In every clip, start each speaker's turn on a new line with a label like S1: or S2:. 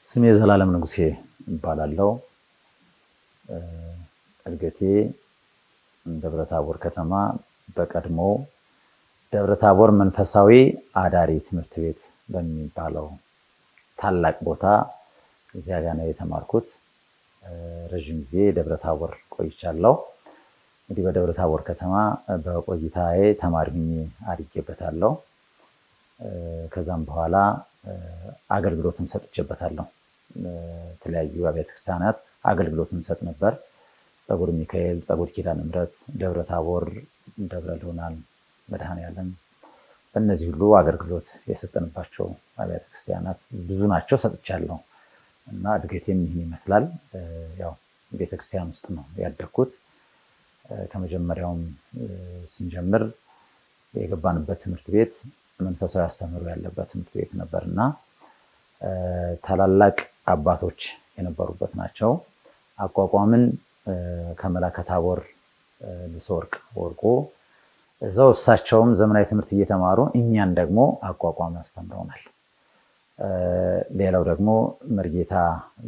S1: ስሜ ዘላለም ንጉሴ እባላለሁ። እድገቴ ደብረ ታቦር ከተማ በቀድሞ ደብረ ታቦር መንፈሳዊ አዳሪ ትምህርት ቤት በሚባለው ታላቅ ቦታ እዚያ ጋ ነው የተማርኩት። ረዥም ጊዜ ደብረ ታቦር ቆይቻለሁ። እንግዲህ በደብረ ታቦር ከተማ በቆይታዬ ተማሪ ሁኜ አድጌበታለሁ። ከዛም በኋላ አገልግሎትም ሰጥቼበታለሁ። የተለያዩ አብያተ ክርስቲያናት አገልግሎትን ሰጥ ነበር። ጸጉር ሚካኤል፣ ጸጉር ኪዳነ ምሕረት፣ ደብረ ታቦር፣ ደብረ ልዑላን መድኃኔዓለም፣ በእነዚህ ሁሉ አገልግሎት የሰጠንባቸው አብያተ ክርስቲያናት ብዙ ናቸው፣ ሰጥቻለሁ እና እድገቴም ይህን ይመስላል። ያው ቤተክርስቲያን ውስጥ ነው ያደግኩት። ከመጀመሪያውም ስንጀምር የገባንበት ትምህርት ቤት መንፈሳዊ አስተምህሮ ያለበት ትምህርት ቤት ነበር እና ታላላቅ አባቶች የነበሩበት ናቸው። አቋቋምን ከመላከ ታቦር ልብሰወርቅ ወርቁ እዛው እሳቸውም ዘመናዊ ትምህርት እየተማሩ እኛን ደግሞ አቋቋም አስተምረውናል። ሌላው ደግሞ መርጌታ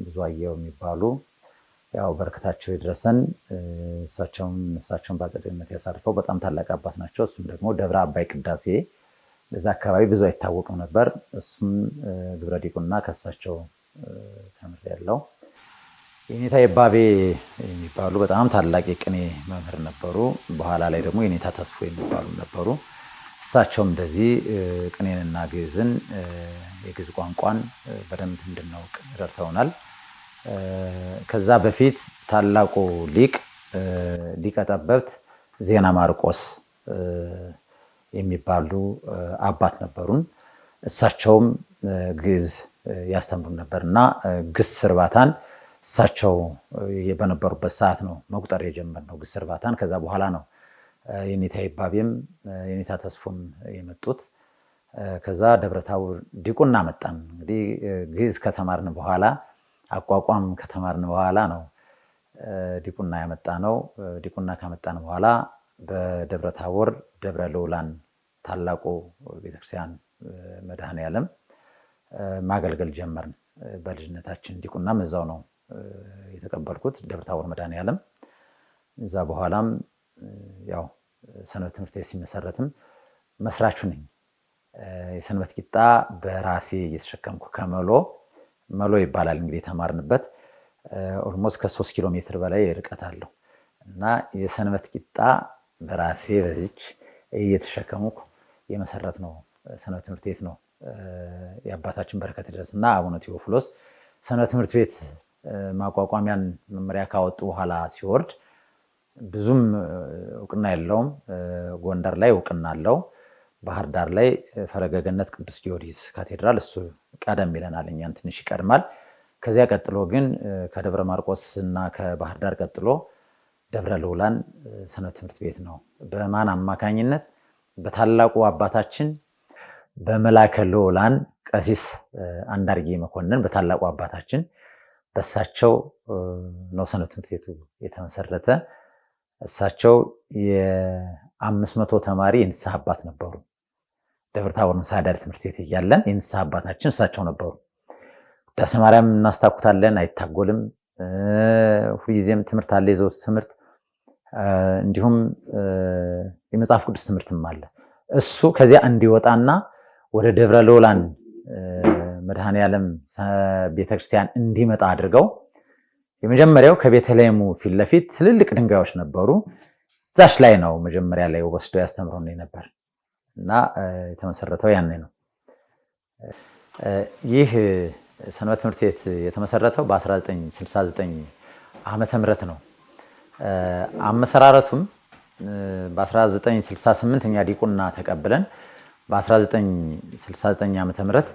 S1: ብዙአየሁ የሚባሉ ያው በረከታቸው ይድረሰን፣ እሳቸውም ነፍሳቸውን በአጸደ ገነት ያሳርፈው፣ በጣም ታላቅ አባት ናቸው። እሱም ደግሞ ደብረ አባይ ቅዳሴ በዛ አካባቢ ብዙ አይታወቅም ነበር። እሱም ግብረ ዲቁና ከእሳቸው ተምሬያለሁ። የኔታ የባቤ የሚባሉ በጣም ታላቅ የቅኔ መምህር ነበሩ። በኋላ ላይ ደግሞ የኔታ ተስፎ የሚባሉ ነበሩ። እሳቸውም እንደዚህ ቅኔንና ግዕዝን የግዕዝ ቋንቋን በደንብ እንድናውቅ ረድተውናል። ከዛ በፊት ታላቁ ሊቅ ሊቀ ጠበብት ዜና ማርቆስ የሚባሉ አባት ነበሩን። እሳቸውም ግዕዝ ያስተምሩ ነበር እና ግስ እርባታን እሳቸው በነበሩበት ሰዓት ነው መቁጠር የጀመርነው ግስ እርባታን። ከዛ በኋላ ነው የኔታ ይባቤም የኔታ ተስፎም የመጡት። ከዛ ደብረታቦር ዲቁና መጣን። እንግዲህ ግዕዝ ከተማርን በኋላ አቋቋም ከተማርን በኋላ ነው ዲቁና ያመጣ ነው። ዲቁና ካመጣን በኋላ በደብረ ታቦር ደብረ ልዑላን ታላቁ ቤተክርስቲያን መድኃኔዓለም ማገልገል ጀመርን። በልጅነታችን ዲቁናም እዛው ነው የተቀበልኩት ደብረ ታቦር መድኃኔዓለም። እዛ በኋላም ያው ሰንበት ትምህርት ቤት ሲመሰረትም መስራቹ ነኝ። የሰንበት ቂጣ በራሴ እየተሸከምኩ ከመሎ መሎ ይባላል እንግዲህ የተማርንበት almost ከ3 ኪሎ ሜትር በላይ ርቀት አለው እና የሰንበት ቂጣ በራሴ በዚች እየተሸከምኩ የመሰረት ነው ሰንበት ትምህርት ቤት ነው። የአባታችን በረከት ድረስ እና አቡነ ቴዎፍሎስ ሰንበት ትምህርት ቤት ማቋቋሚያን መመሪያ ካወጡ በኋላ ሲወርድ ብዙም እውቅና የለውም። ጎንደር ላይ እውቅና አለው። ባህር ዳር ላይ ፈለገ ገነት ቅዱስ ጊዮርጊስ ካቴድራል እሱ ቀደም ይለናል፣ እኛን ትንሽ ይቀድማል። ከዚያ ቀጥሎ ግን ከደብረ ማርቆስ እና ከባህር ዳር ቀጥሎ ደብረ ልዑላን ሰንበት ትምህርት ቤት ነው። በማን አማካኝነት? በታላቁ አባታችን በመላከ ልዑላን ቀሲስ አንዳርጌ መኮንን በታላቁ አባታችን በእሳቸው ነው ሰንበት ትምህርት ቤቱ የተመሰረተ። እሳቸው የ500 ተማሪ የንስሐ አባት ነበሩ። ደብረ ታቦር ንስሐ አዳሪ ትምህርት ቤት እያለን የንስሐ አባታችን እሳቸው ነበሩ። ውዳሴ ማርያም እናስታኩታለን፣ አይታጎልም። ሁልጊዜም ትምህርት አለ፣ የዘወትር ትምህርት፣ እንዲሁም የመጽሐፍ ቅዱስ ትምህርትም አለ። እሱ ከዚያ እንዲወጣና ወደ ደብረ ልዑላን መድኃኔዓለም ቤተክርስቲያን እንዲመጣ አድርገው የመጀመሪያው ከቤተልሔሙ ፊት ለፊት ትልልቅ ድንጋዮች ነበሩ። እዛች ላይ ነው መጀመሪያ ላይ ወስደው ያስተምረን ነበር እና የተመሰረተው ያኔ ነው። ይህ ሰንበት ትምህርት ቤት የተመሰረተው በ1969 ዓመተ ምህረት ነው። አመሰራረቱም በ1968 እኛ ዲቁና ተቀብለን በ1969 ዓመተ ምህረት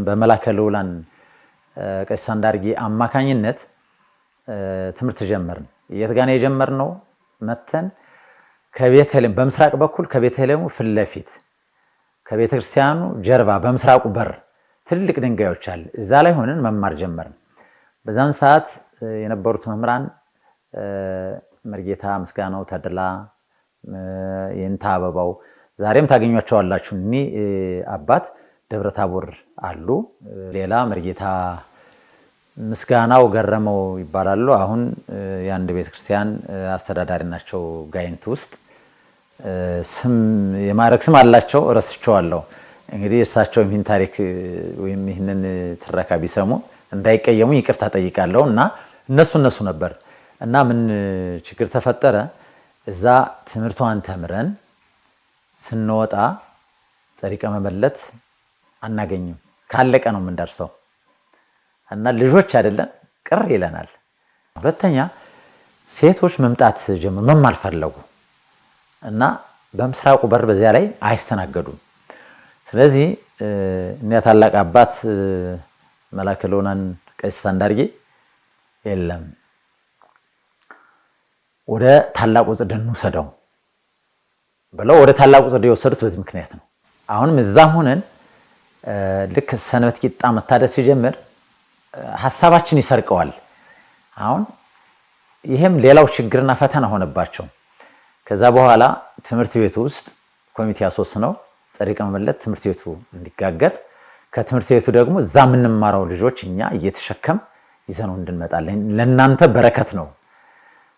S1: በመላከ ልዑላን ቀሲስ አንዳርጌ አማካኝነት ትምህርት ጀመርን። የት ጋር ነው የጀመርነው? መተን ከቤተልሔም በምስራቅ በኩል ከቤተልሔሙ ፊት ለፊት ከቤተ ክርስቲያኑ ጀርባ በምስራቁ በር ትልልቅ ድንጋዮች አለ። እዛ ላይ ሆነን መማር ጀመርን። በዛን ሰዓት የነበሩት መምህራን መርጌታ ምስጋናው ተድላ፣ የንታ አበባው ዛሬም ታገኟቸዋላችሁ። እኒህ አባት ደብረታቦር አሉ። ሌላ መሪጌታ ምስጋናው ገረመው ይባላሉ። አሁን የአንድ ቤተክርስቲያን አስተዳዳሪ ናቸው። ጋይንት ውስጥ ስም የማዕረግ ስም አላቸው፣ እረስቸዋለሁ። እንግዲህ እርሳቸው ይህን ታሪክ ወይም ይህንን ትረካ ቢሰሙ እንዳይቀየሙ ይቅርታ ጠይቃለሁ። እና እነሱ ነበር እና ምን ችግር ተፈጠረ? እዛ ትምህርቷን ተምረን ስንወጣ ጸሪቀ መበለት አናገኝም። ካለቀ ነው የምንደርሰው እና ልጆች አይደለን ቅር ይለናል። ሁለተኛ ሴቶች መምጣት ጀመሩ፣ መማር ፈለጉ እና በምስራቁ በር በዚያ ላይ አይስተናገዱም። ስለዚህ እኒያ ታላቅ አባት መላከ ልዑላን ቀሲስ አንዳርጌ የለም ወደ ታላቁ ጽድ እንውሰደው ብለው ወደ ታላቁ ጽድ የወሰዱት በዚህ ምክንያት ነው። አሁንም እዛም ሆነን ልክ ሰንበት ቂጣ መታደስ ሲጀምር ሀሳባችን ይሰርቀዋል። አሁን ይሄም ሌላው ችግርና ፈተና ሆነባቸው። ከዛ በኋላ ትምህርት ቤቱ ውስጥ ኮሚቴ አስወስነው ጸሪቀ መበለት ትምህርት ቤቱ እንዲጋገር፣ ከትምህርት ቤቱ ደግሞ እዛ የምንማረው ልጆች እኛ እየተሸከም ይዘነው እንድንመጣለን ለእናንተ በረከት ነው፣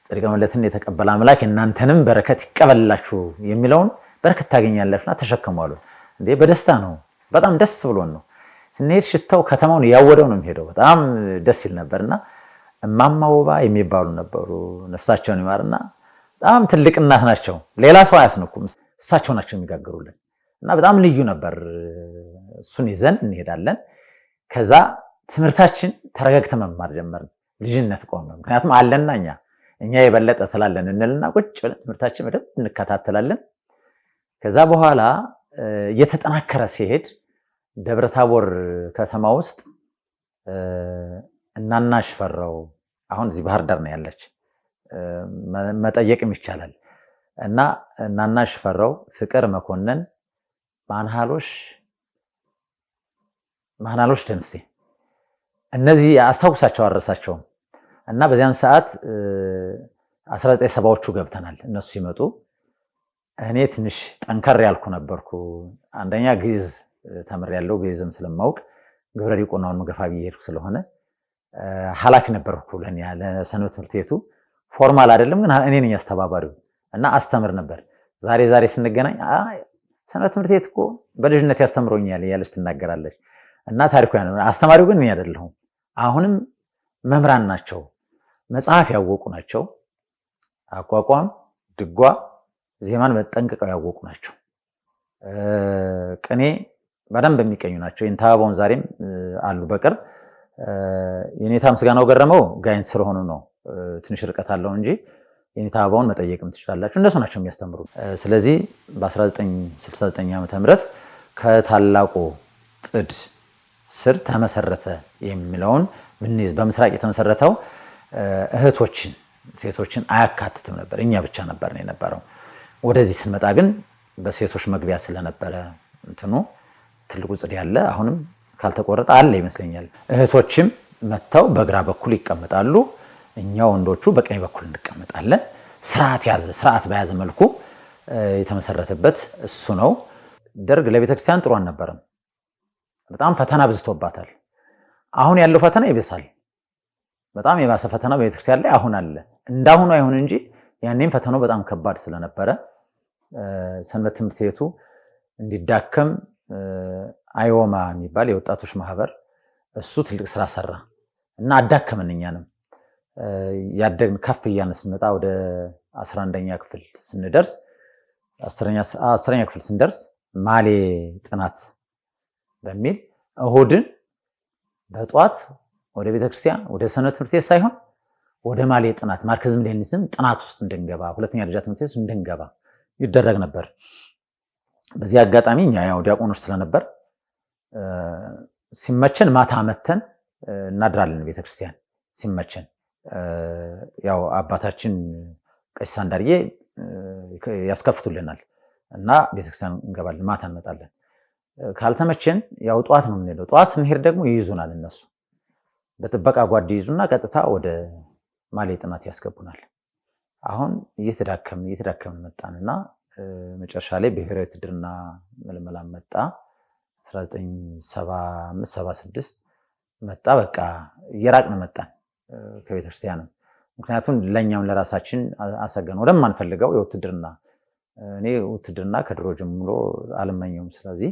S1: ጸሪቀ መበለትን የተቀበለ አምላክ እናንተንም በረከት ይቀበልላችሁ የሚለውን በረከት ታገኛላችሁና ተሸከሙ አሉ። እንዴ በደስታ ነው፣ በጣም ደስ ብሎን ነው ስንሄድ። ሽታው ከተማውን እያወደው ነው የሚሄደው። በጣም ደስ ይል ነበርና እማማ ውባ የሚባሉ ነበሩ፣ ነፍሳቸውን ይማርና በጣም ትልቅ እናት ናቸው። ሌላ ሰው አያስነኩም፣ እሳቸው ናቸው የሚጋግሩልን እና በጣም ልዩ ነበር። እሱን ይዘን እንሄዳለን። ከዛ ትምህርታችን ተረጋግተን መማር ጀመርን። ልጅነት ቆመ። ምክንያቱም አለና እኛ የበለጠ ስላለን እንልና ቁጭ ብለን ትምህርታችን በደንብ እንከታተላለን። ከዛ በኋላ እየተጠናከረ ሲሄድ ደብረታቦር ከተማ ውስጥ እናና ሽፈራው አሁን እዚህ ባህር ዳር ነው ያለች፣ መጠየቅም ይቻላል። እና እናና ሽፈራው፣ ፍቅር መኮንን፣ ማንሃሎሽ ደምሴ እነዚህ አስታውሳቸው አልረሳቸውም። እና በዚያን ሰዓት 1970ዎቹ ገብተናል። እነሱ ሲመጡ እኔ ትንሽ ጠንከር ያልኩ ነበርኩ። አንደኛ ግዕዝ ተምሬያለሁ፣ ግዕዝም ስለማውቅ ግብረ ዲቁናውን ገፋ ብዬ ሄድኩ ስለሆነ ኃላፊ ነበርኩ ለሰንበት ትምህርት ቤቱ። formal አይደለም ግን እኔ ነኝ አስተባባሪው እና አስተምር ነበር። ዛሬ ዛሬ ስንገናኝ ሰንበት ትምህርት ቤት እኮ በልጅነት ያስተምሮኛል እያለች ትናገራለች። እና ታሪኩ ያ ነው። አስተማሪው ግን እኔ አይደለሁም። አሁንም መምህራን ናቸው፣ መጽሐፍ ያወቁ ናቸው። አቋቋም፣ ድጓ፣ ዜማን ጠንቅቀው ያወቁ ናቸው። ቅኔ በደንብ የሚቀኙ ናቸው። የኔታ አበባውን ዛሬም አሉ በቅርብ። የኔታ ምስጋናው ገረመው ጋይንት ስለሆኑ ነው ትንሽ ርቀት አለው እንጂ የኔታ አበባውን መጠየቅም ትችላላችሁ። እነሱ ናቸው የሚያስተምሩ። ስለዚህ በ1969 ዓ.ም ከታላቁ ጥድ ስር ተመሰረተ የሚለውን ብንይዝ፣ በምስራቅ የተመሰረተው እህቶችን ሴቶችን አያካትትም ነበር። እኛ ብቻ ነበር ነው የነበረው። ወደዚህ ስንመጣ ግን በሴቶች መግቢያ ስለነበረ እንትኑ ትልቁ ጽድ ያለ አሁንም ካልተቆረጠ አለ ይመስለኛል። እህቶችም መጥተው በግራ በኩል ይቀመጣሉ፣ እኛ ወንዶቹ በቀኝ በኩል እንቀመጣለን። ስርዓት ያዘ ስርዓት በያዘ መልኩ የተመሰረተበት እሱ ነው። ደርግ ለቤተክርስቲያን ጥሩ አልነበረም። በጣም ፈተና ብዝቶባታል። አሁን ያለው ፈተና ይብሳል። በጣም የባሰ ፈተና በቤተክርስቲያን ላይ አሁን አለ። እንዳሁኑ አይሁን እንጂ ያኔም ፈተናው በጣም ከባድ ስለነበረ ሰንበት ትምህርት ቤቱ እንዲዳከም አይወማ የሚባል የወጣቶች ማህበር እሱ ትልቅ ስራ ሰራ እና አዳከመን። እኛንም ያደግን ከፍ እያልን ስንመጣ ወደ 11ኛ ክፍል ስንደርስ 10ኛ ክፍል ስንደርስ ማሌ ጥናት በሚል እሁድን በጠዋት ወደ ቤተክርስቲያን ወደ ሰንበት ትምህርት ቤት ሳይሆን ወደ ማሌ ጥናት ማርክሲዝም ሌኒኒዝም ጥናት ውስጥ እንድንገባ ሁለተኛ ደረጃ ትምህርት ቤት እንድንገባ ይደረግ ነበር። በዚህ አጋጣሚ እኛ ያው ዲያቆኖች ስለነበር ሲመቸን ማታ መተን እናድራለን ቤተክርስቲያን ሲመቸን። ያው አባታችን ቀሲስ አንዳርጌ ያስከፍቱልናል እና ቤተክርስቲያን እንገባለን፣ ማታ እንመጣለን። ካልተመቸን ያው ጠዋት ነው የምንሄደው። ጠዋት ስንሄድ ደግሞ ይይዙናል እነሱ በጥበቃ ጓድ ይይዙና ቀጥታ ወደ ማሌ ጥናት ያስገቡናል። አሁን እየተዳከምን እየተዳከምን መጣንና መጨረሻ ላይ ብሔራዊ ውትድርና ምልመላ መጣ። 1975 76 መጣ። በቃ እየራቅን መጣን ከቤተክርስቲያንም። ምክንያቱም ለእኛም ለራሳችን አሰገን ወደማንፈልገው የውትድርና፣ እኔ ውትድርና ከድሮ ጀምሮ አልመኘውም። ስለዚህ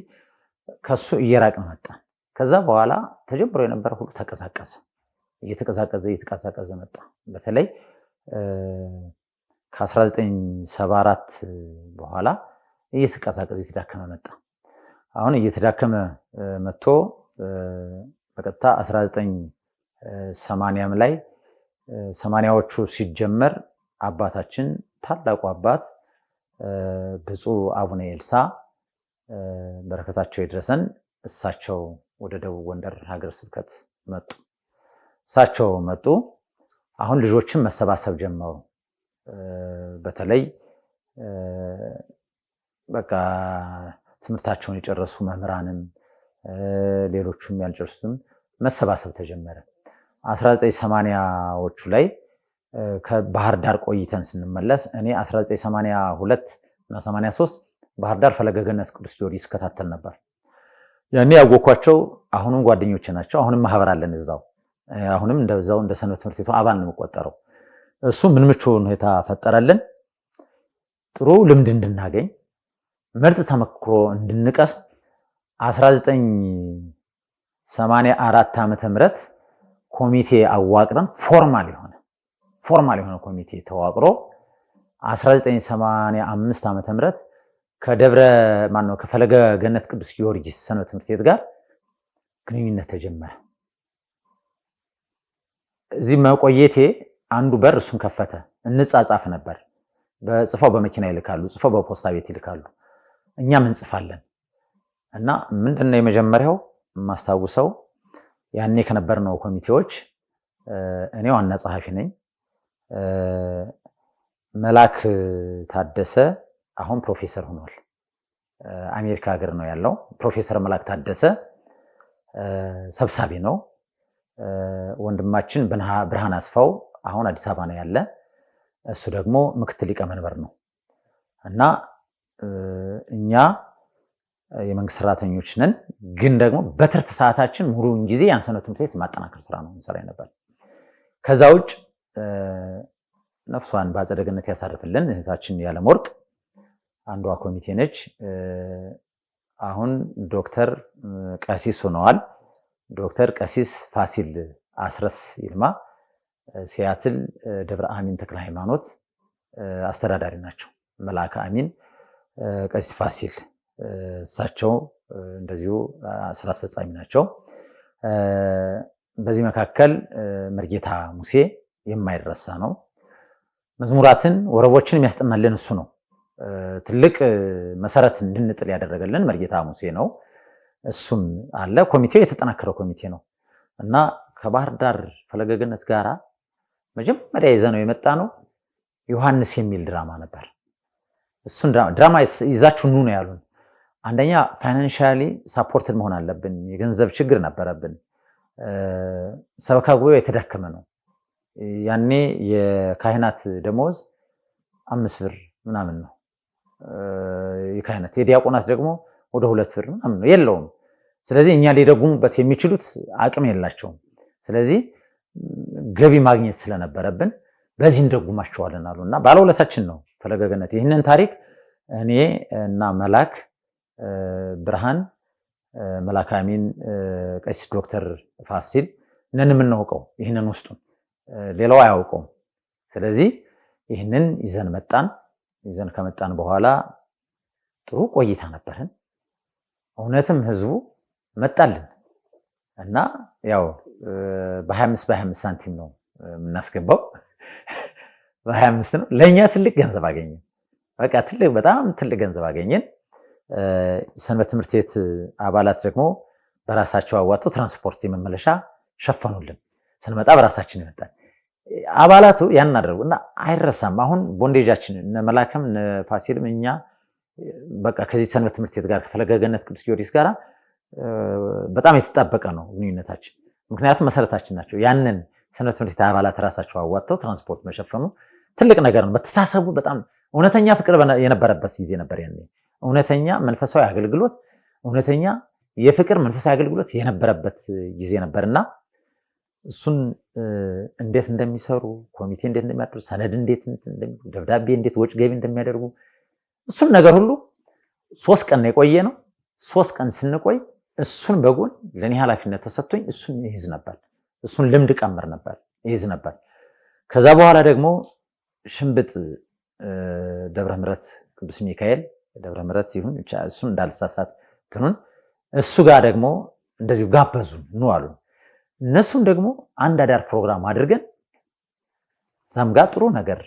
S1: ከሱ እየራቅን መጣን። ከዛ በኋላ ተጀምሮ የነበረ ሁሉ ተቀዛቀዘ፣ እየተቀዛቀዘ እየተቀዛቀዘ መጣ። በተለይ ከ1974 በኋላ እየተቀዛቀዘ እየተዳከመ መጣ። አሁን እየተዳከመ መጥቶ በቀጥታ 1980 ላይ 80ዎቹ ሲጀመር አባታችን ታላቁ አባት ብፁዕ አቡነ ኤልሳ በረከታቸው ይድረሰን፣ እሳቸው ወደ ደቡብ ጎንደር ሀገረ ስብከት መጡ። እሳቸው መጡ። አሁን ልጆችን መሰባሰብ ጀመሩ። በተለይ በቃ ትምህርታቸውን የጨረሱ መምህራንም ሌሎቹም ያልጨረሱትም መሰባሰብ ተጀመረ። 1980ዎቹ ላይ ከባህር ዳር ቆይተን ስንመለስ እኔ 1982 እና 83 ባህር ዳር ፈለገ ገነት ቅዱስ ጊዮርጊስ እከታተል ነበር። ያኔ ያወኳቸው አሁንም ጓደኞቼ ናቸው። አሁንም ማህበር አለን እዛው። አሁንም እንደዛው እንደ ሰንበት ትምህርት ቤቱ አባል ነው የምቆጠረው። እሱ ምን ምቹ ሁኔታ ፈጠረልን፣ ጥሩ ልምድ እንድናገኝ፣ ምርጥ ተመክሮ እንድንቀስም። 1984 ዓመተ ምህረት ኮሚቴ አዋቅረን formal የሆነ ኮሚቴ ተዋቅሮ 1985 ዓመተ ምህረት ከደብረ ማነው ከፈለገ ገነት ቅዱስ ጊዮርጊስ ሰንበት ትምህርት ቤት ጋር ግንኙነት ተጀመረ። እዚህ መቆየቴ አንዱ በር እሱን ከፈተ። እንጻጻፍ ነበር። በጽፈው በመኪና ይልካሉ፣ ጽፈው በፖስታ ቤት ይልካሉ። እኛም እንጽፋለን። እና ምንድነው የመጀመሪያው የማስታውሰው ያኔ ከነበርነው ኮሚቴዎች እኔ ዋና ጸሐፊ ነኝ። መላክ ታደሰ አሁን ፕሮፌሰር ሆኗል። አሜሪካ ሀገር ነው ያለው። ፕሮፌሰር መላክ ታደሰ ሰብሳቢ ነው። ወንድማችን ብርሃን አስፋው አሁን አዲስ አበባ ነው ያለ። እሱ ደግሞ ምክትል ሊቀመንበር ነው። እና እኛ የመንግስት ሰራተኞች ነን፣ ግን ደግሞ በትርፍ ሰዓታችን ሙሉውን ጊዜ ያን ሰንበት ትምህርት ቤት ማጠናከር ስራ ነው እንሰራ ነበር። ከዛ ውጭ ነፍሷን በአጸደ ገነት ያሳርፍልን እህታችን ያለምወርቅ አንዷ ኮሚቴ ነች። አሁን ዶክተር ቀሲስ ሆነዋል። ዶክተር ቀሲስ ፋሲል አስረስ ይልማ ሲያትል ደብረ አሚን ተክለ ሃይማኖት አስተዳዳሪ ናቸው። መልአከ አሚን ቀሲስ ፋሲል እሳቸው እንደዚሁ ስራ አስፈጻሚ ናቸው። በዚህ መካከል መርጌታ ሙሴ የማይረሳ ነው። መዝሙራትን ወረቦችን የሚያስጠናልን እሱ ነው። ትልቅ መሰረት እንድንጥል ያደረገልን መርጌታ ሙሴ ነው። እሱም አለ። ኮሚቴው የተጠናከረ ኮሚቴ ነው እና ከባህር ዳር ፈለገ ገነት ጋራ መጀመሪያ ይዘነው የመጣ ነው ዮሐንስ የሚል ድራማ ነበር። እሱን ድራማ ይዛችሁ ኑ ነው ያሉን። አንደኛ financially supported መሆን አለብን። የገንዘብ ችግር ነበረብን። ሰበካ ጉባኤው የተዳከመ ነው። ያኔ የካህናት ደሞዝ 5 ብር ምናምን ነው የካህናት፣ የዲያቆናት ደግሞ ወደ 2 ብር ምናምን ነው፣ የለውም። ስለዚህ እኛ ሊደጉሙበት የሚችሉት አቅም የላቸውም። ስለዚህ ገቢ ማግኘት ስለነበረብን በዚህ እንደጉማቸዋለን አሉ እና ባለውለታችን ነው ፈለገ ገነት። ይህንን ታሪክ እኔ እና መላክ ብርሃን፣ መላክ አሚን፣ ቀሲስ ዶክተር ፋሲል ነን የምናውቀው ይህንን ውስጡን፣ ሌላው አያውቀውም። ስለዚህ ይህንን ይዘን መጣን። ይዘን ከመጣን በኋላ ጥሩ ቆይታ ነበርን። እውነትም ህዝቡ መጣልን እና ያው በ25 በ25 ሳንቲም ነው የምናስገባው። በ25 ነው። ለእኛ ትልቅ ገንዘብ አገኘን። በቃ ትልቅ፣ በጣም ትልቅ ገንዘብ አገኘን። ሰንበት ትምህርት ቤት አባላት ደግሞ በራሳቸው አዋጥተው ትራንስፖርት የመመለሻ ሸፈኑልን። ስንመጣ በራሳችን ይመጣል። አባላቱ ያን አደረጉ እና አይረሳም። አሁን ቦንዴጃችን እነ መላክም እነ ፋሲልም እኛ በቃ ከዚህ ሰንበት ትምህርት ቤት ጋር ከፈለገ ገነት ቅዱስ ጊዮርጊስ ጋር በጣም የተጣበቀ ነው ግንኙነታችን። ምክንያቱም መሰረታችን ናቸው። ያንን ሰንበት ትምህርት ቤት አባላት ራሳቸው አዋጥተው ትራንስፖርት መሸፈኑ ትልቅ ነገር ነው። በተሳሰቡ በጣም እውነተኛ ፍቅር የነበረበት ጊዜ ነበር ያኔ። እውነተኛ መንፈሳዊ አገልግሎት፣ እውነተኛ የፍቅር መንፈሳዊ አገልግሎት የነበረበት ጊዜ ነበርና እሱን እንዴት እንደሚሰሩ፣ ኮሚቴ እንዴት እንደሚያደርጉ፣ ሰነድ እንዴት እንደሚሉ፣ ደብዳቤ እንዴት ወጭ ገቢ እንደሚያደርጉ እሱን ነገር ሁሉ 3 ቀን ነው የቆየ ነው። 3 ቀን ስንቆይ እሱን በጎን ለእኔ ኃላፊነት ተሰጥቶኝ እሱን ይይዝ ነበር። እሱን ልምድ ቀምር ነበር፣ ይይዝ ነበር። ከዛ በኋላ ደግሞ ሽምብጥ ደብረ ምሕረት ቅዱስ ሚካኤል፣ ደብረ ምሕረት ይሁን እሱን እንዳልሳሳት እንትኑን፣ እሱ ጋር ደግሞ እንደዚሁ ጋበዙን፣ ኑ አሉን። እነሱም ደግሞ አንድ አዳር ፕሮግራም አድርገን እዛም ጋር ጥሩ ነገር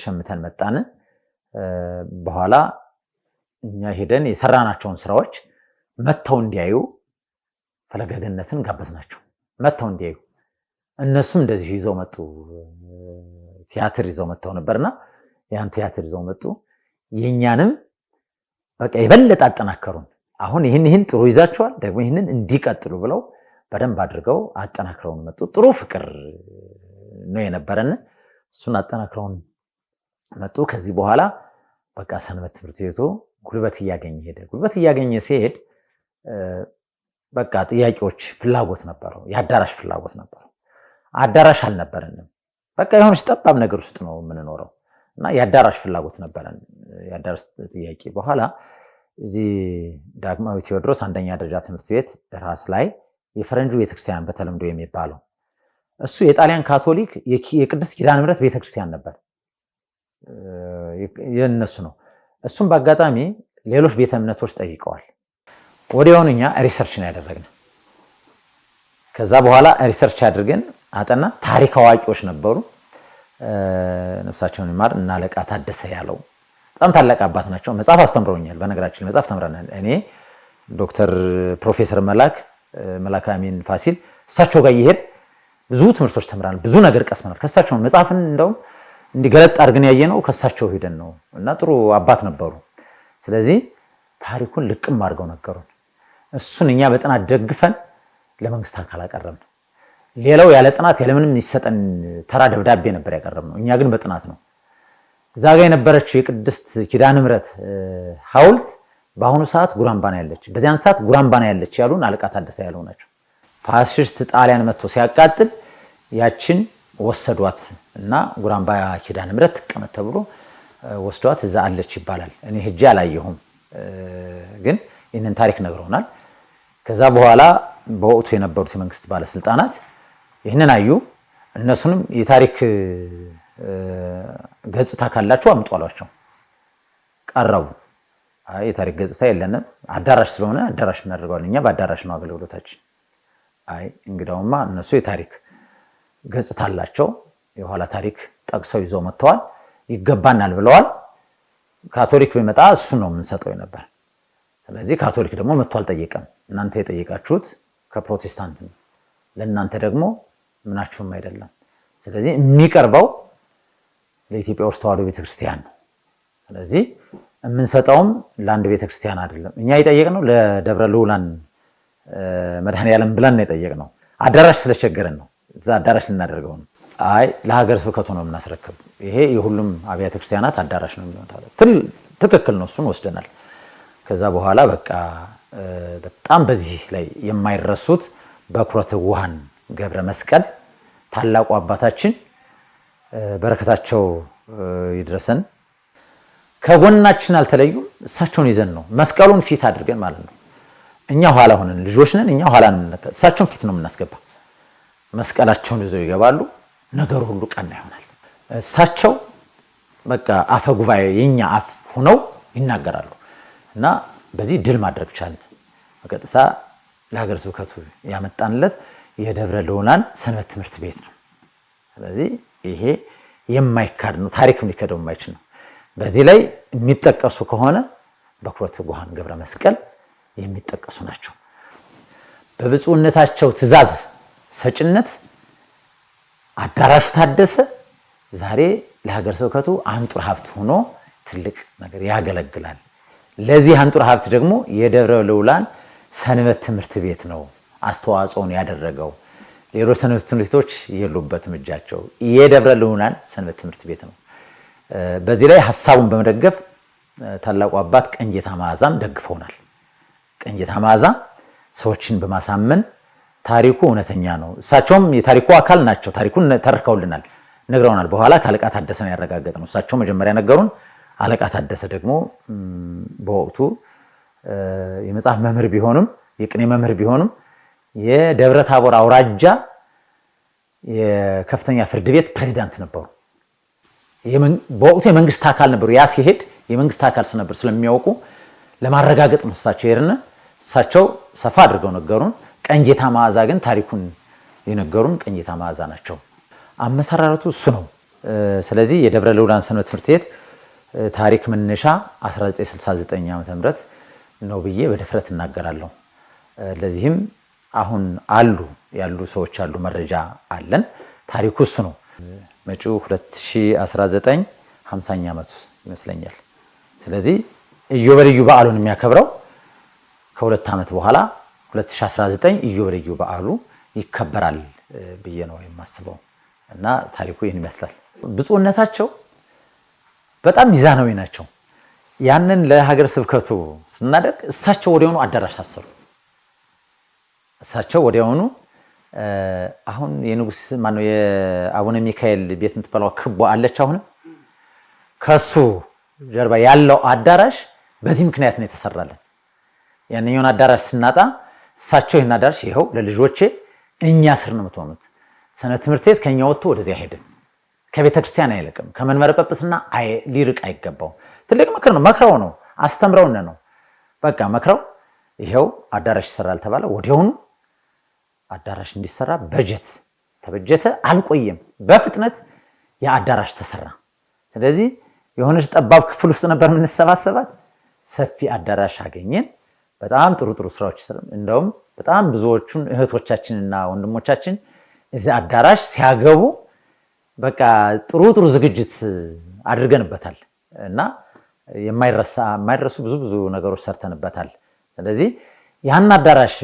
S1: ሸምተን መጣን። በኋላ እኛ ሄደን የሰራናቸውን ስራዎች መጥተው እንዲያዩ ፈለገ ገነትን ጋበዝናቸው። መጥተው እንዲያዩ እነሱም እንደዚሁ ይዘው መጡ። ቲያትር ይዘው መጥተው ነበርና ያን ቲያትር ይዘው መጡ። የእኛንም በቃ የበለጠ አጠናከሩን። አሁን ይህን ይህን ጥሩ ይዛቸዋል፣ ደግሞ ይህንን እንዲቀጥሉ ብለው በደንብ አድርገው አጠናክረውን መጡ። ጥሩ ፍቅር ነው የነበረን። እሱን አጠናክረውን መጡ። ከዚህ በኋላ በቃ ሰንበት ትምህርት ቤቱ ጉልበት እያገኘ ሄደ። ጉልበት እያገኘ ሲሄድ በቃ ጥያቄዎች፣ ፍላጎት ነበረው። የአዳራሽ ፍላጎት ነበረው። አዳራሽ አልነበረንም። በቃ የሆነች ጠባብ ነገር ውስጥ ነው የምንኖረው እና የአዳራሽ ፍላጎት ነበረን። የአዳራሽ ጥያቄ በኋላ እዚህ ዳግማዊ ቴዎድሮስ አንደኛ ደረጃ ትምህርት ቤት ራስ ላይ የፈረንጁ ቤተክርስቲያን በተለምዶ የሚባለው እሱ የጣሊያን ካቶሊክ የቅድስት ኪዳነ ምሕረት ቤተክርስቲያን ነበር፣ የእነሱ ነው። እሱም በአጋጣሚ ሌሎች ቤተ እምነቶች ጠይቀዋል። ወዲያውኑ እኛ research ነው ያደረግነው። ከዛ በኋላ research አድርገን አጠና። ታሪክ አዋቂዎች ነበሩ። ነፍሳቸውን ይማር እና አለቃ ታደሰ ያለው በጣም ታላቅ አባት ናቸው። መጽሐፍ አስተምረውኛል። በነገራችን መጽሐፍ ተምረናል። እኔ ዶክተር ፕሮፌሰር መላክ አሚን ፋሲል እሳቸው ጋር እየሄድ ብዙ ትምህርቶች ተምረናል። ብዙ ነገር ቀስመናል። ከእሳቸው መጽሐፍን እንደውም እንዲገለጥ አድርገን ያየነው ከእሳቸው ሄደን ነው እና ጥሩ አባት ነበሩ። ስለዚህ ታሪኩን ልቅም አድርገው ነገሩን። እሱን እኛ በጥናት ደግፈን ለመንግስት አካል አቀረብን። ሌላው ያለ ጥናት ያለምንም ይሰጠን ተራ ደብዳቤ ነበር ያቀረብነው። እኛ ግን በጥናት ነው። እዛ ጋ የነበረችው የቅድስት ኪዳነ ምሕረት ሐውልት በአሁኑ ሰዓት ጉራምባና ያለች፣ በዚያን ሰዓት ጉራምባና ያለች ያሉን አለቃ ታደሰ ያለው ናቸው። ፋሽስት ጣሊያን መጥቶ ሲያቃጥል ያችን ወሰዷት እና ጉራምባ ኪዳነ ምሕረት ትቀመጥ ተብሎ ወስዷት እዛ አለች ይባላል። እኔ ሄጄ አላየሁም፣ ግን ይህንን ታሪክ ነግረውናል። ከዛ በኋላ በወቅቱ የነበሩት የመንግስት ባለስልጣናት ይህንን አዩ። እነሱንም የታሪክ ገጽታ ካላቸው አምጡ አሏቸው። ቀረቡ። አይ የታሪክ ገጽታ የለንም፣ አዳራሽ ስለሆነ አዳራሽ እናደርገዋለን፣ እኛ በአዳራሽ ነው አገልግሎታችን። አይ እንግዳውማ እነሱ የታሪክ ገጽታ አላቸው፣ የኋላ ታሪክ ጠቅሰው ይዘው መጥተዋል፣ ይገባናል ብለዋል። ካቶሊክ ቢመጣ እሱ ነው የምንሰጠው ነበር። ስለዚህ ካቶሊክ ደግሞ መጥቶ አልጠየቀም። እናንተ የጠየቃችሁት ከፕሮቴስታንት ነው፣ ለእናንተ ደግሞ ምናችሁም አይደለም። ስለዚህ የሚቀርበው ለኢትዮጵያ ኦርቶዶክስ ተዋሕዶ ቤተክርስቲያን ነው። ስለዚህ የምንሰጠውም ለአንድ ቤተክርስቲያን አይደለም። እኛ የጠየቅነው ለደብረ ልዑላን መድኃኔዓለም ብለን ነው የጠየቅነው። አዳራሽ ስለቸገረን ነው፣ እዛ አዳራሽ ልናደርገው ነው። አይ ለሀገረ ስብከቱ ነው የምናስረክብ፣ ይሄ የሁሉም አብያተ ክርስቲያናት አዳራሽ ነው የሚሆነው። ትክክል ነው፣ እሱን ወስደናል። ከዛ በኋላ በቃ በጣም በዚህ ላይ የማይረሱት በኩረ ትጉሃን ገብረ መስቀል ታላቁ አባታችን በረከታቸው ይድረሰን። ከጎናችን አልተለዩም። እሳቸውን ይዘን ነው መስቀሉን ፊት አድርገን ማለት ነው። እኛ ኋላ ሆነን ልጆች ነን። እኛ ኋላ ነን፣ እሳቸውን ፊት ነው የምናስገባ። መስቀላቸውን ይዘው ይገባሉ። ነገሩ ሁሉ ቀና ይሆናል። እሳቸው በቃ አፈ ጉባኤ የኛ አፍ ሆነው ይናገራሉ እና በዚህ ድል ማድረግ ቻልን። በቀጥታ ለሀገረ ስብከቱ ያመጣንለት የደብረ ልዑላን ሰንበት ትምህርት ቤት ነው። ስለዚህ ይሄ የማይካድ ነው፣ ታሪክም ሊከደው የማይችል ነው። በዚህ ላይ የሚጠቀሱ ከሆነ በኩረ ትጉሃን ገብረ መስቀል የሚጠቀሱ ናቸው። በብፁዕነታቸው ትእዛዝ ሰጭነት አዳራሹ ታደሰ። ዛሬ ለሀገረ ስብከቱ አንጡር ሀብት ሆኖ ትልቅ ነገር ያገለግላል። ለዚህ አንጡር ሀብት ደግሞ የደብረ ልዑላን ሰንበት ትምህርት ቤት ነው አስተዋጽኦን ያደረገው። ሌሎች ሰንበት ትምህርት ቤቶች የሉበትም እጃቸው። የደብረ ልዑላን ሰንበት ትምህርት ቤት ነው። በዚህ ላይ ሀሳቡን በመደገፍ ታላቁ አባት ቀኝጌታ መዓዛም ደግፈውናል። ቀኝጌታ መዓዛ ሰዎችን በማሳመን ታሪኩ እውነተኛ ነው። እሳቸውም የታሪኩ አካል ናቸው። ታሪኩን ተርከውልናል፣ ነግረውናል። በኋላ ከአለቃ ታደሰ ነው ያረጋገጥነው። እሳቸው መጀመሪያ ነገሩን፣ አለቃ ታደሰ ደግሞ በወቅቱ የመጽሐፍ መምህር ቢሆኑም፣ የቅኔ መምህር ቢሆኑም፣ የደብረ ታቦር አውራጃ የከፍተኛ ፍርድ ቤት ፕሬዚዳንት ነበሩ። በወቅቱ የመንግስት አካል ነበሩ። ያ ሲሄድ የመንግስት አካል ስለነበር ስለሚያውቁ ለማረጋገጥ ነው እሳቸው ሄድን። እሳቸው ሰፋ አድርገው ነገሩን። ቀኝጌታ መዓዛ ግን ታሪኩን የነገሩን ቀኝጌታ መዓዛ ናቸው። አመሰራረቱ እሱ ነው። ስለዚህ የደብረ ልዑላን ሰንበት ትምህርት ቤት ታሪክ መነሻ 1969 ዓ.ም ነው ብዬ በድፍረት እናገራለሁ። ለዚህም አሁን አሉ ያሉ ሰዎች አሉ፣ መረጃ አለን። ታሪኩ እሱ ነው። መጪው 2019 50ኛ ዓመቱ ይመስለኛል። ስለዚህ ኢዮቤልዩ በዓሉን የሚያከብረው ከ2 ዓመት በኋላ 2019 ኢዮቤልዩ በዓሉ ይከበራል ብዬ ነው የማስበው እና ታሪኩ ይህን ይመስላል። ብፁዕነታቸው በጣም ሚዛናዊ ናቸው። ያንን ለሀገር ስብከቱ ስናደርግ እሳቸው ወዲያውኑ አዳራሽ አሰሩ። እሳቸው ወዲያውኑ አሁን የንጉስ ማነው የአቡነ ሚካኤል ቤት የምትበላው ክቦ አለች። አሁንም ከሱ ጀርባ ያለው አዳራሽ በዚህ ምክንያት ነው የተሰራለን። ያንኛውን አዳራሽ ስናጣ እሳቸው ይህን አዳራሽ ይኸው ለልጆቼ እኛ ስር ነው የምትሆኑት። ሰንበት ትምህርት ቤት ከኛ ወጥቶ ወደዚያ አይሄድም። ከቤተ ክርስቲያን አይለቅም። ከመንበረ ጵጵስና ሊርቅ አይገባውም። ትልቅ ምክር ነው። መክረው ነው አስተምረውን ነው። በቃ መክረው ይኸው አዳራሽ ይሰራል ተባለ። ወዲያውኑ አዳራሽ እንዲሰራ በጀት ተበጀተ። አልቆየም፣ በፍጥነት የአዳራሽ ተሰራ። ስለዚህ የሆነች ጠባብ ክፍል ውስጥ ነበር የምንሰባሰባት፣ ሰፊ አዳራሽ አገኘን። በጣም ጥሩ ጥሩ ስራዎች፣ እንደውም በጣም ብዙዎቹን እህቶቻችንና ወንድሞቻችን እዚህ አዳራሽ ሲያገቡ በቃ ጥሩ ጥሩ ዝግጅት አድርገንበታል እና የማይረሱ ብዙ ብዙ ነገሮች ሰርተንበታል። ስለዚህ ያን አዳራሽ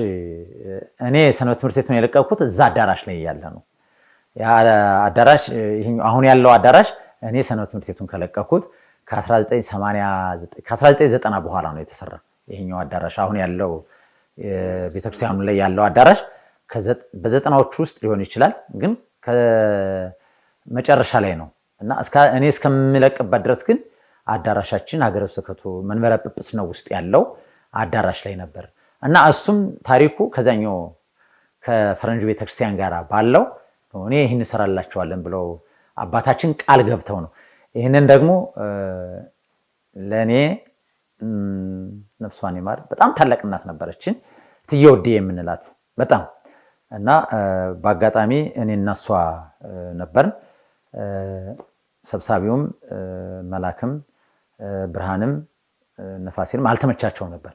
S1: እኔ ሰንበት ትምህርት ቤቱን የለቀኩት እዛ አዳራሽ ላይ ያለ ነው። ያ አዳራሽ አሁን ያለው አዳራሽ እኔ ሰንበት ትምህርት ቤቱን ከለቀኩት ከ1990 በኋላ ነው የተሰራ። ይሄኛው አዳራሽ አሁን ያለው ቤተክርስቲያኑ ላይ ያለው አዳራሽ በዘጠናዎቹ ውስጥ ሊሆን ይችላል፣ ግን ከመጨረሻ ላይ ነው እና እኔ እስከምለቅበት ድረስ ግን አዳራሻችን ሀገረ ስብከቱ መንበረ ጵጵስናው ውስጥ ያለው አዳራሽ ላይ ነበር እና እሱም ታሪኩ ከዛኛው ከፈረንጁ ቤተክርስቲያን ጋር ባለው እኔ ይህን እንሰራላቸዋለን ብለው አባታችን ቃል ገብተው ነው። ይህንን ደግሞ ለእኔ ነፍሷን ይማር በጣም ታላቅ እናት ነበረችን፣ እትዬ ወዴ የምንላት በጣም እና በአጋጣሚ እኔ እና እሷ ነበርን። ሰብሳቢውም መላክም ብርሃንም ነፋሲንም አልተመቻቸውም ነበር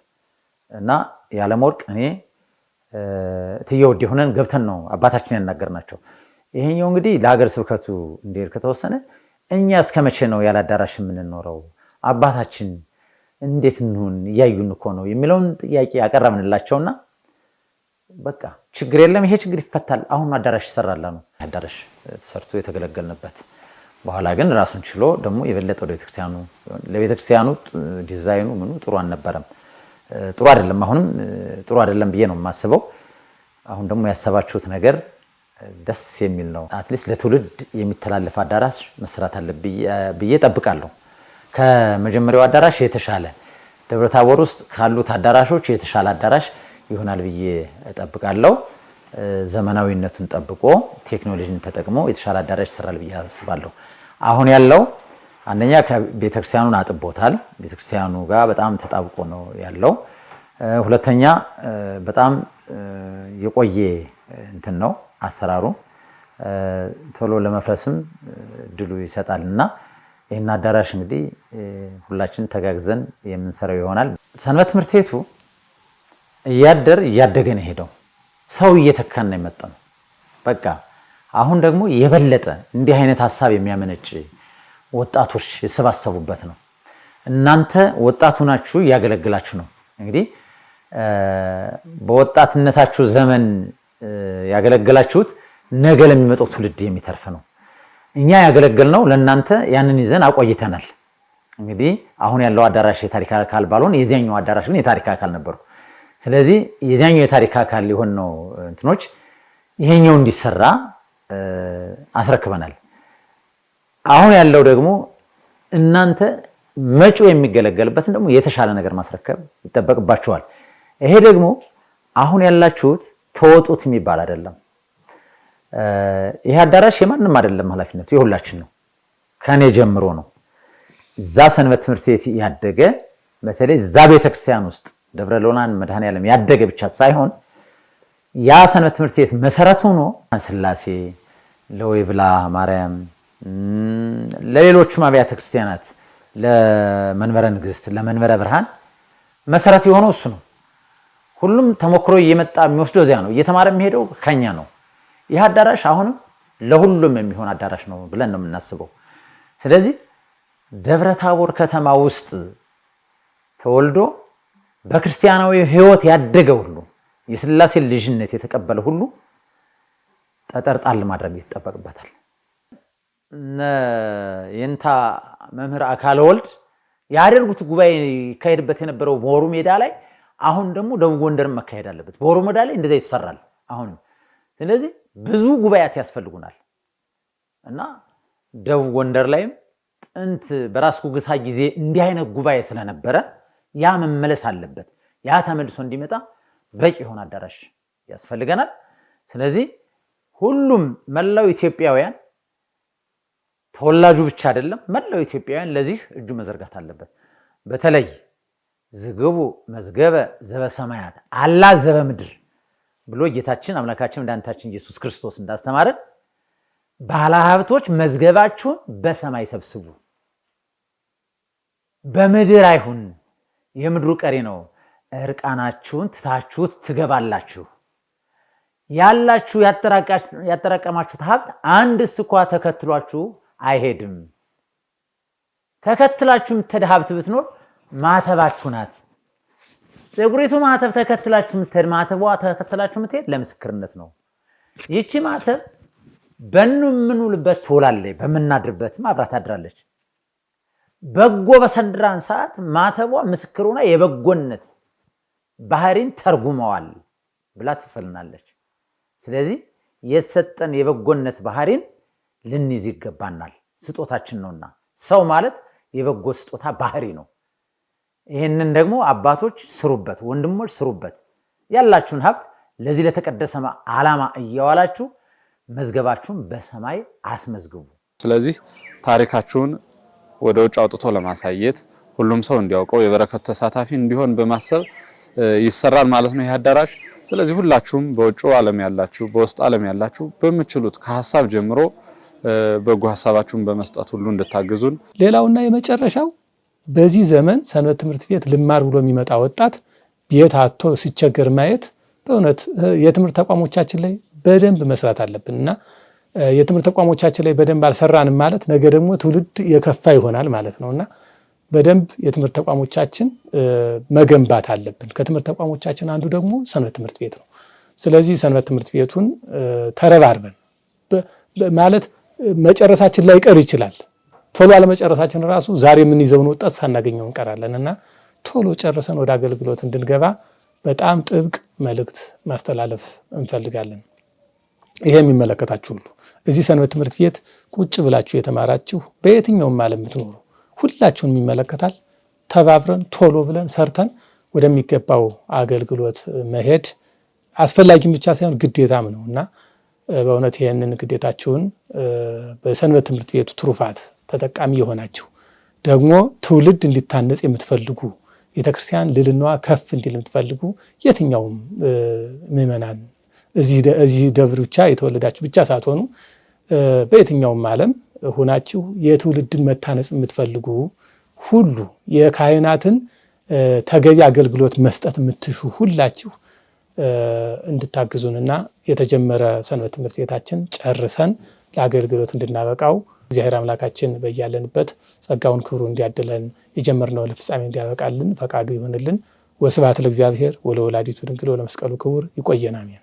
S1: እና ያለመወርቅ እኔ እትዬ ወዴ ሆነን ገብተን ነው አባታችን ያናገርናቸው። ይሄኛው እንግዲህ ለሀገር ስብከቱ እንዲሄድ ከተወሰነ እኛ እስከ መቼ ነው ያለ አዳራሽ የምንኖረው? አባታችን እንዴት እንሁን? እያዩን እኮ ነው የሚለውን ጥያቄ ያቀረብንላቸውና በቃ ችግር የለም ይሄ ችግር ይፈታል፣ አሁን አዳራሽ ይሰራል ነው። አዳራሽ ተሰርቶ የተገለገልንበት። በኋላ ግን ራሱን ችሎ ደግሞ የበለጠ ወደ ቤተክርስቲያኑ ለቤተክርስቲያኑ ዲዛይኑ ምኑ ጥሩ አልነበረም፣ ጥሩ አይደለም፣ አሁንም ጥሩ አይደለም ብዬ ነው የማስበው። አሁን ደግሞ ያሰባችሁት ነገር ደስ የሚል ነው። At least ለትውልድ የሚተላለፍ አዳራሽ መስራት አለ ብዬ እጠብቃለሁ። ከመጀመሪያው አዳራሽ የተሻለ ደብረ ታቦር ውስጥ ካሉት አዳራሾች የተሻለ አዳራሽ ይሆናል ብዬ እጠብቃለሁ። ዘመናዊነቱን ጠብቆ ቴክኖሎጂን ተጠቅሞ የተሻለ አዳራሽ ይሰራል ብዬ አስባለሁ። አሁን ያለው አንደኛ ቤተክርስቲያኑን አጥቦታል። ቤተክርስቲያኑ ጋር በጣም ተጣብቆ ነው ያለው። ሁለተኛ በጣም የቆየ እንትን ነው አሰራሩ፣ ቶሎ ለመፍረስም እድሉ ይሰጣል እና ይህን አዳራሽ እንግዲህ ሁላችን ተጋግዘን የምንሰራው ይሆናል። ሰንበት ትምህርት ቤቱ እያደር እያደገ ነው የሄደው። ሰው እየተካን ነው የመጣው። በቃ አሁን ደግሞ የበለጠ እንዲህ አይነት ሀሳብ የሚያመነጭ ወጣቶች የሰባሰቡበት ነው። እናንተ ወጣቱ ናችሁ፣ እያገለግላችሁ ነው። እንግዲህ በወጣትነታችሁ ዘመን ያገለገላችሁት ነገ ለሚመጣው ትውልድ የሚተርፍ ነው። እኛ ያገለገልነው ለእናንተ ያንን ይዘን አቆይተናል። እንግዲህ አሁን ያለው አዳራሽ የታሪክ አካል ባልሆን የዚያኛው አዳራሽ ግን የታሪክ አካል ነበርኩ። ስለዚህ የዚያኛው የታሪክ አካል ሊሆን ነው እንትኖች ይሄኛው እንዲሰራ አስረክበናል። አሁን ያለው ደግሞ እናንተ መጪው የሚገለገልበትን ደግሞ የተሻለ ነገር ማስረከብ ይጠበቅባችኋል። ይሄ ደግሞ አሁን ያላችሁት ተወጡት የሚባል አይደለም። ይሄ አዳራሽ የማንም አይደለም፣ ኃላፊነቱ የሁላችን ነው። ከኔ ጀምሮ ነው። እዛ ሰንበት ትምህርት ቤት ያደገ በተለይ እዛ ቤተክርስቲያን ውስጥ ደብረ ሎላን መድኃኔዓለም ያደገ ብቻ ሳይሆን ያ ሰንበት ትምህርት ቤት መሰረት ሆኖ ስላሴ፣ ለወይብላ ማርያም፣ ለሌሎቹም አብያተ ክርስቲያናት፣ ለመንበረ ንግስት፣ ለመንበረ ብርሃን መሰረት የሆነው እሱ ነው። ሁሉም ተሞክሮ እየመጣ የሚወስደው እዚያ ነው። እየተማረ የሚሄደው ከኛ ነው። ይህ አዳራሽ አሁንም ለሁሉም የሚሆን አዳራሽ ነው ብለን ነው የምናስበው። ስለዚህ ደብረ ታቦር ከተማ ውስጥ ተወልዶ በክርስቲያናዊ ሕይወት ያደገ ሁሉ፣ የስላሴ ልጅነት የተቀበለ ሁሉ ጠጠር ጣል ማድረግ ይጠበቅበታል። እነ የንታ መምህር አካለ ወልድ ያደርጉት ጉባኤ ይካሄድበት የነበረው ቦሩ ሜዳ ላይ አሁን ደግሞ ደቡብ ጎንደር መካሄድ አለበት። ቦሩ ሜዳ ላይ እንደዛ ይሰራል አሁንም። ስለዚህ ብዙ ጉባኤያት ያስፈልጉናል እና ደቡብ ጎንደር ላይም ጥንት በራስ ጉግሳ ጊዜ እንዲህ አይነት ጉባኤ ስለነበረ ያ መመለስ አለበት። ያ ተመልሶ እንዲመጣ በቂ የሆነ አዳራሽ ያስፈልገናል። ስለዚህ ሁሉም መላው ኢትዮጵያውያን፣ ተወላጁ ብቻ አይደለም፣ መላው ኢትዮጵያውያን ለዚህ እጁ መዘርጋት አለበት። በተለይ ዝግቡ መዝገበ ዘበሰማያት አላ ዘበ ምድር ብሎ ጌታችን አምላካችን መድኃኒታችን ኢየሱስ ክርስቶስ እንዳስተማረን ባለሀብቶች መዝገባችሁን በሰማይ ሰብስቡ፣ በምድር አይሁን፣ የምድሩ ቀሪ ነው። እርቃናችሁን ትታችሁት ትገባላችሁ። ያላችሁ ያጠራቀማችሁት ሀብት አንድ ስኳ ተከትሏችሁ አይሄድም። ተከትላችሁ የምትሄድ ሀብት ብትኖር ማተባችሁ ናት። ጥቁሪቱ ማተብ ተከትላችሁ የምትሄድ፣ ማተቧ ተከትላችሁ የምትሄድ ለምስክርነት ነው። ይቺ ማተብ በምንውልበት ትውላለች፣ በምናድርበትም አብራ ታድራለች። በጎ በሰራን ሰዓት ማተቧ ምስክር ሆና የበጎነት ባህሪን ተርጉመዋል ብላ ትስፈልናለች። ስለዚህ የተሰጠን የበጎነት ባህሪን ልንይዝ ይገባናል፣ ስጦታችን ነውና። ሰው ማለት የበጎ ስጦታ ባህሪ ነው። ይህንን ደግሞ አባቶች ስሩበት፣ ወንድሞች ስሩበት። ያላችሁን ሀብት ለዚህ ለተቀደሰ ዓላማ እያዋላችሁ መዝገባችሁን በሰማይ አስመዝግቡ።
S2: ስለዚህ ታሪካችሁን ወደ ውጭ አውጥቶ ለማሳየት፣ ሁሉም ሰው እንዲያውቀው፣ የበረከቱ ተሳታፊ እንዲሆን በማሰብ ይሰራል ማለት ነው ይህ አዳራሽ። ስለዚህ ሁላችሁም በውጭ ዓለም ያላችሁ፣ በውስጥ ዓለም ያላችሁ በምትችሉት ከሀሳብ ጀምሮ በጎ ሀሳባችሁን በመስጠት ሁሉ እንድታግዙን።
S3: ሌላውና የመጨረሻው በዚህ ዘመን ሰንበት ትምህርት ቤት ልማር ብሎ የሚመጣ ወጣት ቤት አጥቶ ሲቸገር ማየት፣ በእውነት የትምህርት ተቋሞቻችን ላይ በደንብ መስራት አለብን እና የትምህርት ተቋሞቻችን ላይ በደንብ አልሰራንም ማለት ነገ ደግሞ ትውልድ የከፋ ይሆናል ማለት ነው እና በደንብ የትምህርት ተቋሞቻችን መገንባት አለብን። ከትምህርት ተቋሞቻችን አንዱ ደግሞ ሰንበት ትምህርት ቤት ነው። ስለዚህ ሰንበት ትምህርት ቤቱን ተረባርበን ማለት መጨረሳችን ላይቀር ይችላል። ቶሎ አለመጨረሳችን ራሱ ዛሬ የምንይዘውን ወጣት ሳናገኘው እንቀራለን እና ቶሎ ጨርሰን ወደ አገልግሎት እንድንገባ በጣም ጥብቅ መልእክት ማስተላለፍ እንፈልጋለን። ይሄ የሚመለከታችሁ ሁሉ፣ እዚህ ሰንበት ትምህርት ቤት ቁጭ ብላችሁ የተማራችሁ፣ በየትኛውም ዓለም የምትኖሩ ሁላችሁንም ይመለከታል። ተባብረን ቶሎ ብለን ሰርተን ወደሚገባው አገልግሎት መሄድ አስፈላጊም ብቻ ሳይሆን ግዴታም ነው እና በእውነት ይህንን ግዴታችሁን በሰንበት ትምህርት ቤቱ ትሩፋት ተጠቃሚ የሆናችሁ፣ ደግሞ ትውልድ እንዲታነጽ የምትፈልጉ፣ ቤተክርስቲያን ልዕልናዋ ከፍ እንዲል የምትፈልጉ የትኛውም ምዕመናን፣ እዚህ ደብር ብቻ የተወለዳችሁ ብቻ ሳትሆኑ በየትኛውም ዓለም ሆናችሁ የትውልድን መታነጽ የምትፈልጉ ሁሉ፣ የካህናትን ተገቢ አገልግሎት መስጠት የምትሹ ሁላችሁ እንድታግዙንና የተጀመረ ሰንበት ትምህርት ቤታችን ጨርሰን ለአገልግሎት እንድናበቃው እግዚአብሔር አምላካችን በያለንበት ጸጋውን ክብሩ እንዲያድለን፣ የጀመርነው ለፍጻሜ እንዲያበቃልን ፈቃዱ ይሆንልን። ወስብሐት ለእግዚአብሔር ወለወላዲቱ ድንግል ወለመስቀሉ ክቡር። ይቆየን። አሜን።